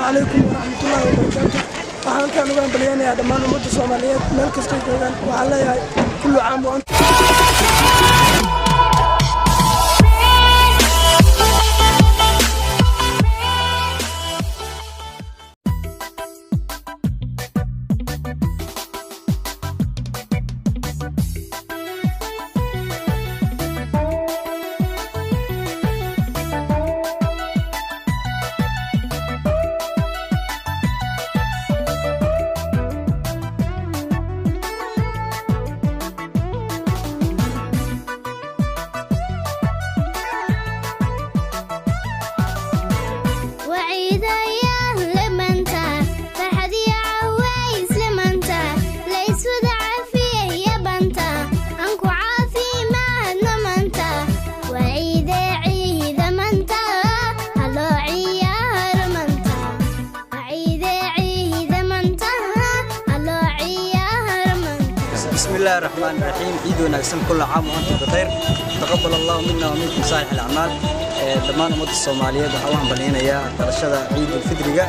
Calaykum waraxmatullaahi wabarakaatu. Waxaan halkaan uga hambalyeynayaa dhammaan ummadda Soomaaliyeed meel kastay joogaan. Waxaan leeyahay kullu caam wa antum. بسم الله الرحمن الرحيم. عيد wanaagsan, كل عام وأنتم بخير، تقبل الله منا ومنكم صالح الأعمال. Dhammaan ummadda Soomaaliyeed waxaan u hambalyaynayaa dhalashada Ciidul Fidriga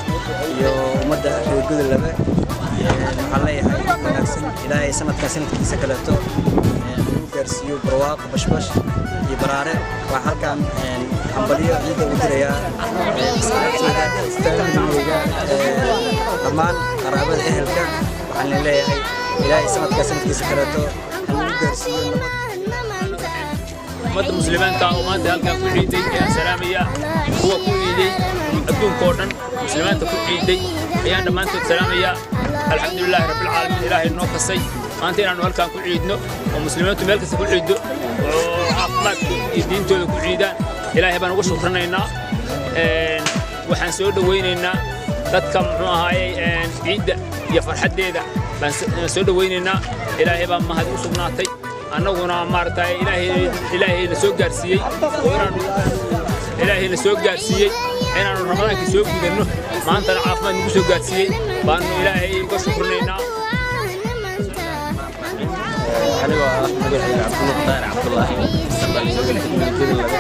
iyo ummadda reer Godolabe. Waxaan leeyahay ciid wanaagsan. Ilaahay sanadkan sanadkiisa kaleeto nagu gaarsiiyo barwaaqo, bashbash iyo baraare. Waxaan halkan hambalyo ciidda ugu dirayaa asxaabteyda, familigeyga, dhammaan qaraabada, ehelka. Waxaan leeyahay Ilaahay sanadkaa sanadkiisa kaleeto nagu gaarsiiyo nabad. Ummadda muslimiinta oo maanta halkan ku ciiday ayaan salaamaya. Kuwa ku ciiday adduunka oo dhan, muslimiinta ku ciiday ayaan dhammaantood salaamaya. Alxamdulilaahi rabbilcaalamiin, Ilaahay noo kasay maanta inaannu halkan ku ciidno oo muslimiintu meel kasta ku ciiddo oo caafimaadkooda iyo diintooda ku ciidaan. Ilaahay baan uga shukranaynaa. Waxaan soo dhowaynaynaa dadka, muxuu ahaayey, ciidda iyo farxaddeeda baan soo dhowaynaynaa. Ilaahay baa mahad u sugnaatay, annaguna maaragtay Ilaahayna soo gaarsiiyey oo inaanu Ilaahayna soo gaarsiiyey inaannu Ramadaankii soo gudanno, maantana caafimaad nagu soo gaarsiiyey baanu Ilaahay uga shukrinaynaa. Anigoo ah magacayga Cabdinuur Daahir Cabdulaahi, Gudulabe,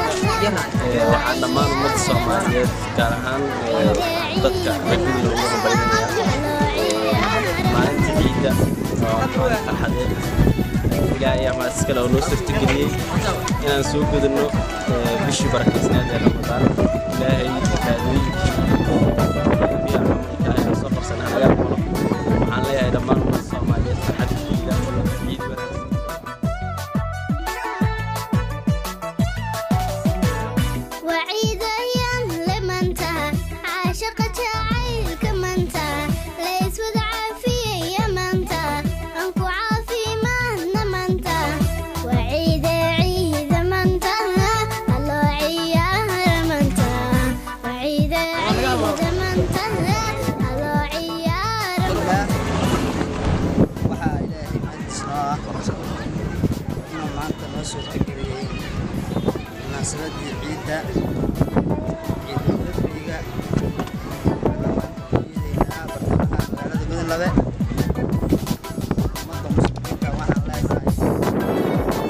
waxaan dhammaan ummadda Soomaaliyeed, gaar ahaan dadka reer Gudula, ugu hambalinayaa maalinta ciidda oo maalin farxadeed. Ilaahay ayaa mahad iskale oo noo suurtageliyey inaan soo gudanno bishii barakaysneed ee Ramadaan. Ilaahay cibaadooyinkii biya camalka ayaan soo qabsanaa naga aqbalo. Waxaan leeyahay dhammaan ummadda Soomaaliyeed farxad ciida, ciid wanaagsan. Waxaa Ilaahay mahadiis noo ah inuu maanta noo suurtageliyey munaasabaddii ciidda, Ciidulfidriga. Maanta ku ciidaynaa bartamaha magaalada Godonlabe. Ummadda muslimiinta waxaan leenahay.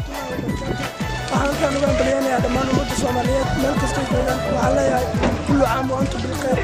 Waxaan halkaan uga hambalyeynayaa dhammaan ummadda Soomaaliyeed meel kastay joogaan. Waxaan leeyahay kullu caam wa antum bilkhayr.